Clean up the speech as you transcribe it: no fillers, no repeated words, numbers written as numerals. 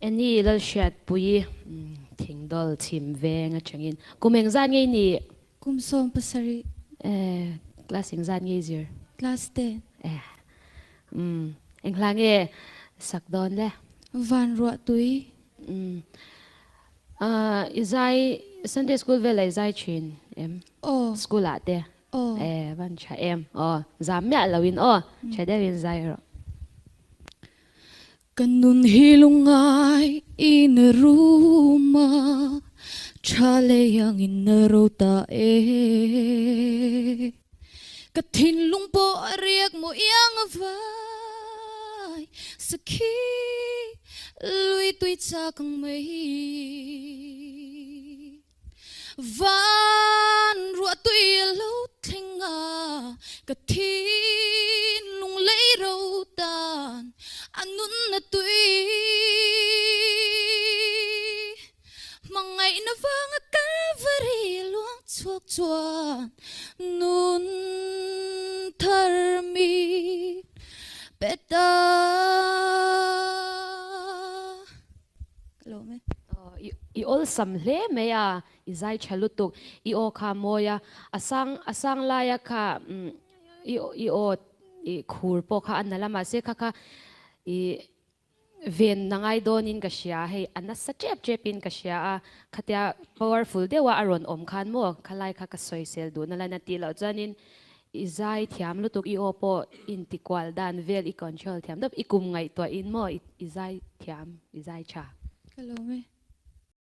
Annie Lalhriatpuii Thingdawl chhim veng atangin kum engzat ngei ni? Kum 17. Eh, class engzat ngei zir? Class 10. Eh, umm, eng hla nge sak dawn le? Van ruah tui. Umm, ah, i zai Sunday school velah i zai thin em? Aw. School ah te? Aw. Eh, van tha em? Aw, zam miah lo in aw, tha deuhin zai rawh. Ka nun hi lungngai in a rum a, tha lei angin a ro ta e. Ka thinlung pawh a riak maw iang a vai, sakhi lui tui chak ang mai. Van ruah tui a lo thleng a, ka thinlung lei ro tan a nunna tui. Hmangaihna vanga Kalvari luang chhuak chuan nun thar mi pe ta. Ka lawm e. I awlsam hle mai a, i zai tha lutuk, i aw kha mawi a, a sang a sang laia kha i i aw i khur pawh kha a nalh a mahse kha kha i ven na ngai dawnin ka hria hei a nasa tep tepin ka hria a, khatia powerful deuha a rawn awm khan maw khalai kha ka sawisel duh nalai na tih loh chuanin I zai thiam lutuk i aw pawh intikual dan vel i control thiam deuh i kum ngaihtuah in maw i zai thiam i zai tha. Ka lawm e.